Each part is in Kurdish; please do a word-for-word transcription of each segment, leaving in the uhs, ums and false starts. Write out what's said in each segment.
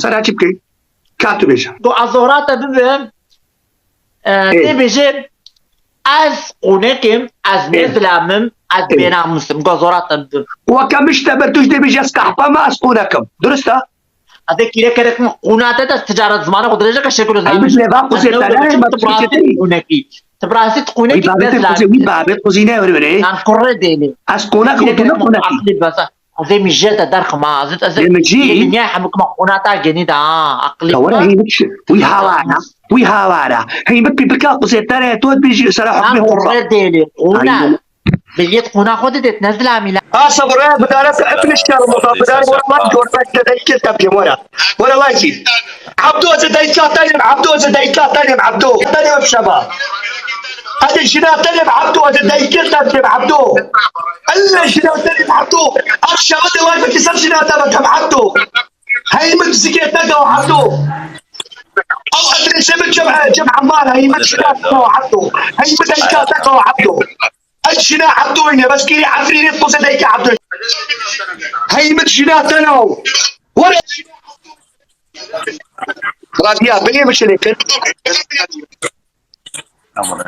Sera çi bikey? Ka tu bêje. Go ez zora te bibim. E, Ê. Tê bêje, ez qonekim, ez Ê. Nezilam im, ez Ê. Bênamus im. Go zora te bibim. Weke min ji te ber tu jî dê bêje ez qehpe me, ez qonekim. Durist e? Ez ê kîrekerek min qûna te de ticaret zimana xwe dirêje ke şekil Ay, zimana. Bi lêva quzê te ne, ma tu qunekî. Tu bi rastî tu Wî qunekî babet quzê, wî babet quzî ne were were. Yan kurre dêlê. Ez qonek û tu ne qunekî. Aqlî besa. Ez ê mijê te derxima, ez ê, ez ê Ê mijî? Dinya hemû kima qûna ta genî de ha, aqlî. Ka were hîn bik wî hawara, wî hawara. Hîn bik pîpika quzê te re, tu dibêjî sera hukmê hofa. Kurre dêlê, qûna. Ay, Beliyet qûna xwe didêt, ne zilamî la. Ha, sabır, e, bidare, e, piliş kar, bu da, bidare, bu da, lan, gördük de, de, iki tepki, bu da. Bu da, lan ki. Abdo, ze de, iki tane, Abdo, ze de, iki tane, Abdo. Tane, şaba. Hadi, şina, tane, Abdo, ze de, iki tane, Abdo. Allah, şina, tane, Abdo. Akşama da, lan, ki, sen şina, tane, tam, Abdo. Hey, mı, zikir, tane, Abdo. Al, adrese, mi, cem, cem, Ammar, hey, mı, şina, tane, Abdo. Hey, mı, de, iki tane, Abdo. Ev jina Ebdo îne, bes kîrî Efrînê, tu quzê dayikê Ebdo. Hey min jina te ne o. Were. Radiya, binê min şinê kir.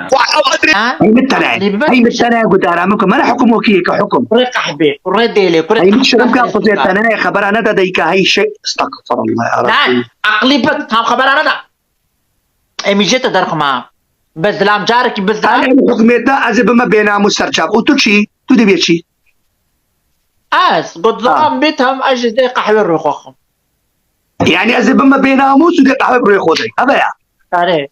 Wa, ev adrê- Ha? Hey min te ne. Lî bibe Hey min te ne gudara min ku, mene hukum wekî yeke hukum. Kurê qehbê, kurê dêlê, kurê Hey min şirim ka quzê te ne, xebera ne de dayika hey şey. Estağfurullah ya Rabbi. Lan, aqlî bik, tam xebera ne de. Em jê te derxima. Bi zilam carekî bi zilam. Em hukmê te ez ê bime bênamûs serçav. Û tu çi? Tu dibê çi? Ez, got Ha. Zilam bê tam ez jê dê qehwe rû xwe xim. Yani ez ê bime bênamûs û dê qehwe bi rûyê xwe dey. Eve ya. Are.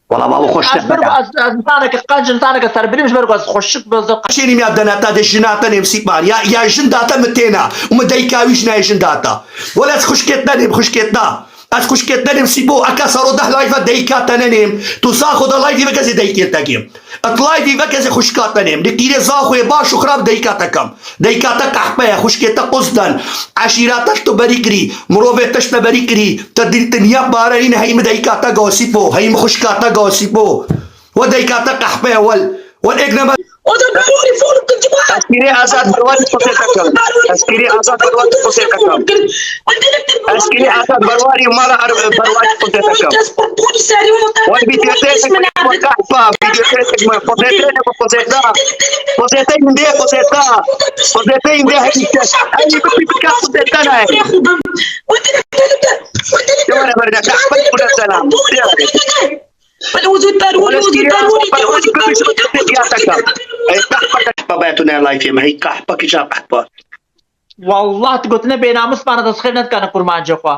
Wala babo xweş te. Ez ber ez, ez insaneke qenc, insaneke serbilî, ji ber ku ez xweşik bi zil. Çênî ya deneta de jina te nêm sîpar. Ya, ya jin data mi têna. Û mi dayika wî jina jin data. Wala ez xwişkê te nêm, xwişkê te. Ez xwişkê te nêm Sîpo, eka saro deh live dayika te nenêm. Tu saxo de live veke zê dayikê te kim. Et live veke zê xwişka te nêm. Di qîrê zaxoyê baş û xirab dayika te kam. Dayika te qehpe ye, xwişkê te quz den. Eşîra te tu berî kirî. Mirovê te ji te berî kirî. Te din dinya bare nîne hey mi dayika te ga Sîpo. Hey mi xwişka te ga Sîpo. We dayika te qehpe ye wel. Wan êk neber. O da berwarî fol kir. Eskîrê Azad Berwarî qusê te kim. Eskîrê Azad Berwarî qusê te kim. Eskîrê Azad Berwarî mala er Berwarî qusê te kim. Wan vîdyoyê te kim, qehpa, vîdyoyê te kim, qusê te ne, qusê te. Qusê te hindê, qusê te. Qusê te hindê, hey, hey, bi pîpika qusê te ne. Dewara berne, qehpa, qusê te ne. Baba tu ne lifê me, hey qehpa, kiça qehpa. Wallah tu gotine bênamus bana dest xêr nedikane kurmancê xwe.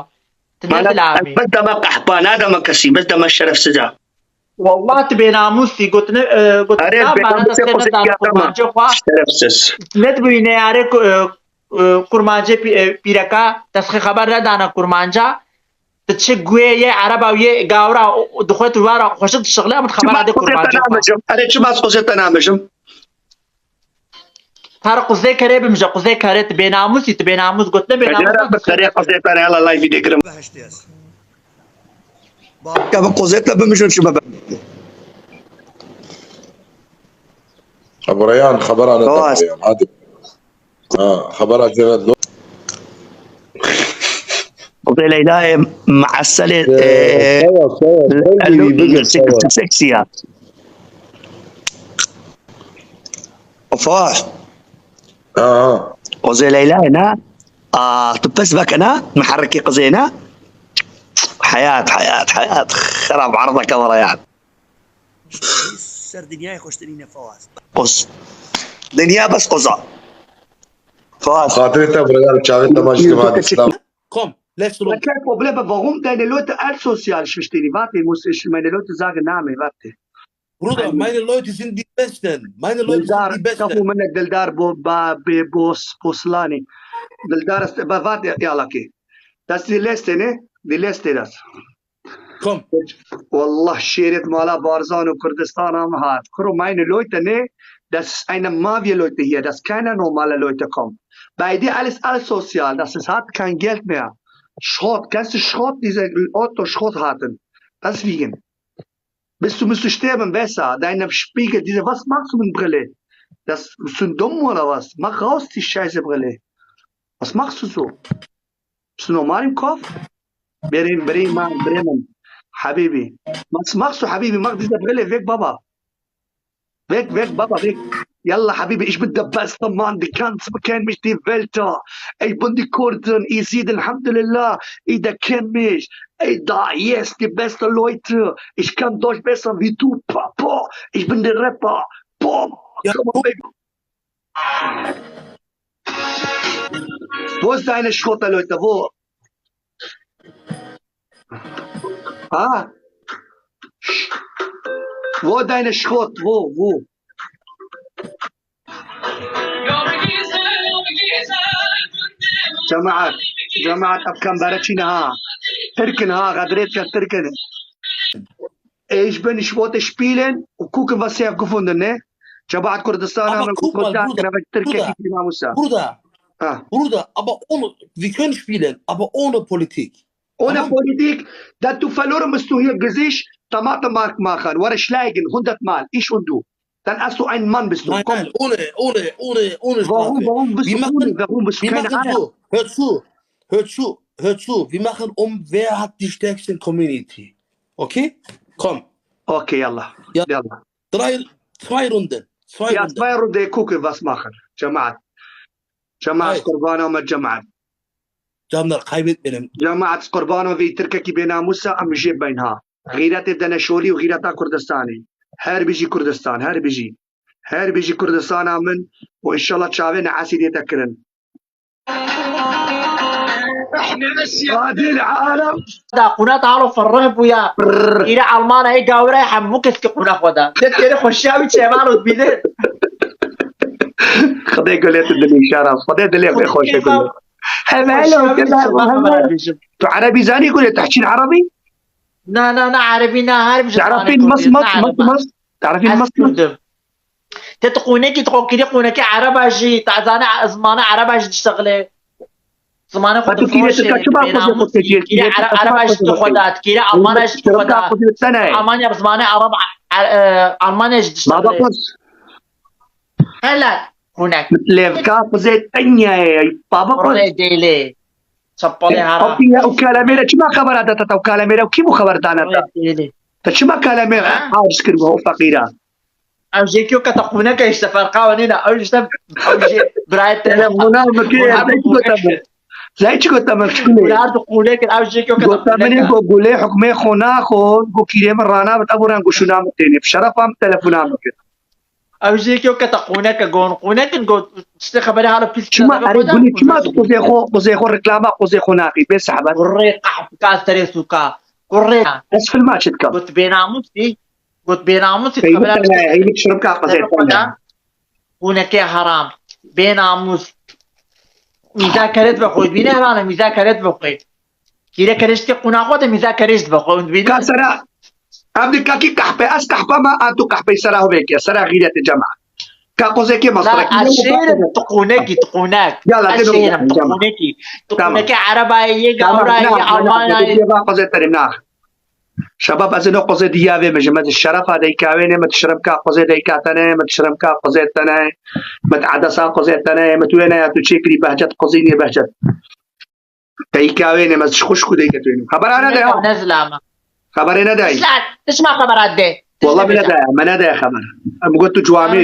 Tu ne zilamî. Bes dema qehpa, ne dema kesî, bes dema şerefsiz a. Wallah tu bênamusî, gotine, e, gotine bana dest xêr nedikane kurmancê xwe. Şerefsiz. Ne dibûyî neyarê ku, e, e, kurmancê pî-, e, pîreka, dest xê xeber nedane kurmanca. Tu çi guê yê ereba û yê gawra û, û dixwe tu wara xweşik dişixile, em dixebera dê kurbancê xwe. Erê çima ez quzê te namijim? Her quzê kerê bimije, quzê kerê tu bênamûsî, tu bênamûs gotine bênamûs. Kerê quzê te ne, yala live dê girim. Behiştê ez. Bavke bi quzê te bimijin çi bebe. Ebu Reyhan, xebera ne te Reyhan, hadi. Ha, xebera Cevdet lo. Quzê Leyla'yê meeselê, e, sawa, sawa, sawa, elo, bigir, seksi, sawa. Seksi ya. Fawaz. Ha, ha. Quzê Leyla'yê ne? Ah, tu pes veke ne? Muherrikî qizê ne? Heyat, heyat, heyat. Xerab erdeke were ya. Ser dinyayê xweştirîne Fawaz. Qoz. Dinya bes qoza. Fawaz. Xatirê te birayar, çavê te baş diva Îslam. Komm, let's look. Erkek probleme, warum deine Leute asozial verstehen? Warte, ich muss, ich, meine Leute sagen Namen, warte. Bruder, meine Leute sind die Besten. Meine Leute sind die Besten. Dildar, kafu minek Dildar bo, ba, be, bos, Boslani. Dildar ist, ba, warte, ya, okay. Das ist die letzte, ne? Die letzte, das. Komm. Wallah, şêrêt mala Barzan û Kurdistan am hat. Kuro, meine Leute, ne? Das ist eine mafia Leute hier, das ist keine normale Leute kommen. Bei dir alles, alles sozial, das ist, hat kein Geld mehr. Schrott, kennst du Schrott? Diese Otto Schrott hatten. Deswegen. Bist du, musst du sterben, besser. Deine Spiegel, diese, was machst du mit Brille? Das, bist du dumm oder was? Mach raus die scheiße Brille. Was machst du so? Bist du normal im Kopf? Birim, birim, ma, birim. Habibi. Mas, Maxsu Habibi, mach diese Brille weg, Baba. Weg, weg, Baba, weg. Yalla, Habibi, ich bin der beste Mann, die kannst, kennen mich die Welt da. Ich bin die Kurden, ich sehe, Alhamdulillah, ich, der kennt mich. Ey, da, yes, die beste Leute. Ich kann Deutsch besser wie du, Papa. Ich bin der Rapper. Boah, Ja, come on, baby. Wo ist deine Schrotter, Leute? Wo? Ah? Wo deine Schrott? Wo? Wo? Cemaat, cemaat, ev kembere çîne ha. Tirkin ha, xedrêt ke Tirkin. Ê, ji bin ji bo te spielen û kuken was sehr gefunden, ne? Cemaat Kurdistan Aber haben guck mal, Kurdistan Bruder, knabe Tirkiye Bruder, ki Musa. Bruder, Ha. Bruder, aber ohne, wir können spielen, aber ohne Politik. Ohne Tamam. Politik, dat du verloren bist du hier Gesicht, Tomate Mark machen, wara schleigen, hundert Mal, ich und du. Dann hast du ein Mann bist du. Nein, Komm. Nein, ohne, ohne, ohne, ohne Warum, Sprache. warum bist Wir du machen, ohne? wir Warum bist du machen keine Ahnung? So, hör zu, hör zu, hör zu, hör zu. Wir machen um, wer hat die stärksten Community. Okay? Komm. Okay, yalla. Ja. Yalla. Drei, zwei Runden. Zwei Ya, Runden. zwei Runden kuken was machen. Cemaat. Cemaat, Hey. Kurban Ahmed, Cemaat. Canlar, kaybetmeyelim. Cemaat, Kurban o vê Tirkekî bênamusa em jê beyn ha. Xîretê deneşolî û xîreta Kurdistanê. Her bijî Kurdistan, her bijî. Her bijî Kurdistana min û inşallah çavê ne esîriyê te kirin. Adil Arab. Da qûna te halo ferreh bûya. Îre Almana ê gawira hemû kes ki qûna xwe da. Te têrê xweşiya wî çêvan û dibîne. Xwedê gulê tu dilê şara. Xwedê dilê xwe xweş e gulê. Hemen Xweşiya o wî kadar çêvan xwe Muhammed. bêjim. Tu Erebî zanî gulê, tehçîn Erebî? Na, na, na, Erebî na, her bijî Terefîn mısmıt, mısmıt. Terefîn Ez mısmıt. Kurdim. Te tu qûnekî tu qokirî qûnekî Ereba jî, te zane zimane Ereba jî diştexile. Zimane xwe Hadi kîrê Tirka çima xwe xwe kê? Kîrê Tirka çima xwe xwe kê? Kîrê Almana jî xwe da. Almanya bi zimane Ereb, e, Almanya jî Baba diştexile. Kos. Hele, qûnek. Levka xuzê tenya ye. Baba Kos. Kurê dêlê. Çapalê hara. Apiya û kalemêre çima xebera data ta û kalemêre û kî bû xeber dana ta? Kurê dêlê. Te çima kalemêre Ha? harc kir bu o feqîra? Ew jê kî ka te qûneke işte ferqa wenê ne. Ew işte, ew jê birayê te. Telefona min kê, Hûn her zey du çi gote qûnek min. in. Zey çi gote min Hûn çikûnê. her du qûnek in, ew jê kî ka te Gote min ê qûneke. Go gulê hukmê xwe naxo, go kîrê min ranabit, ev ran go şûna min tênê. Bi şerefa min telefona min kir. Ew jê kî ka te qûneke, gon qûnek in, go işte xeberê hala pîs Çima kerdeke erê xwe da, gulê, çima qûnek tu in. Quzê xwe, Quzê xwe reklama, Quzê xwe naxî, bê sehbet. Kurê qehpika serê sûka. Kurê. Ez filma çi dikim? Got bênamûsî. Got bênamûsî Peynî xebera tane, eyni şiribka Quzê Xweda. tane. Qûneke heram. Bênamûs. Mîza kerê dibe xwe. Bîne herane mîza kerê dibe xwe. Kîre kerê ji qûna xwe de mîza kerê dibe xwe. Hûn dibînin? Ka sera, em di kakî kahpe, ez kahpe me, an tu kahpe sera hove ke, sera xîretê cema. Ka Quzê kê La masraki. ez şêrim tu qûnekî, tu qûnek. Ya la, Ez te şêrim tu tamam. Qûnekî. Tu Tamam. Qûnekê Ereba ye, yê Tamam, Gawra ye, tamam, yê Almanya ye. Tamam, Quzê terim nax. Şebab ez no Quzê diya vê mijim, ez şerefa deyka wê ne, mit şiribka Quzê deyka tane, mit şiribka Quzê tane, mit edesa Quzê tane, mit wê ne ya tu çêkirî behcet Quzê niye behcet. Deyka wê ne, ez xweş ku deyka tu ne. Xebera ne de ya. Ne zilama. Xeberê ne de. Islat, isma xeberat de. Wallah me ne de, me ne de xeber. Em got tu ciwamê.